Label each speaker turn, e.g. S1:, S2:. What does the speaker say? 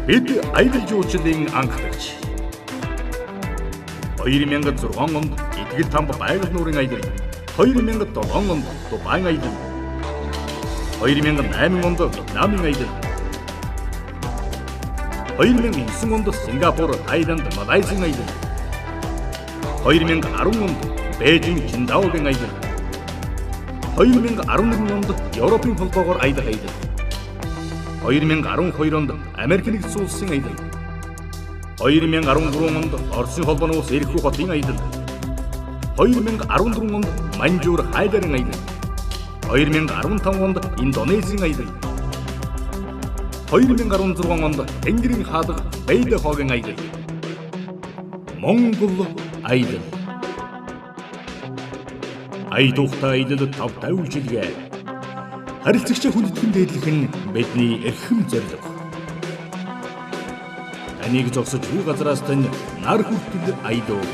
S1: Бид аялал жуулчлалын анхдагч. 2006 онд Итгэл тамба байгаль нуурын аялал, 2007 онд Дубайн аялал, 2008 онд Вьетнамын аялал, 2009 онд Сингапур, Таиланд, Малайзийн аялал, 2010 онд Бээжин, Чиндаогийн аялал, 2011 онд Европын холбоогоор аялах аялал, 2012 онд Америк нэгдсэн улсын аялал, 2013 онд Оросын холбооны улс Эрхүү хотын аялал, 2014 онд Маньчжур хайларын аялал, 2015 онд Индонезийн аялал, 2016 онд Тэнгэрийн хаалга Бэйдэхогийн аялал. Монгол аялал. Ая тухтай аялал тавтай үйлчилгээ. Харилцагчаа хүндэтгэн дээдлэх нь бидний эрхэм зорилго. Таныг зогсож буй газраас тань нар хүртэл аялал.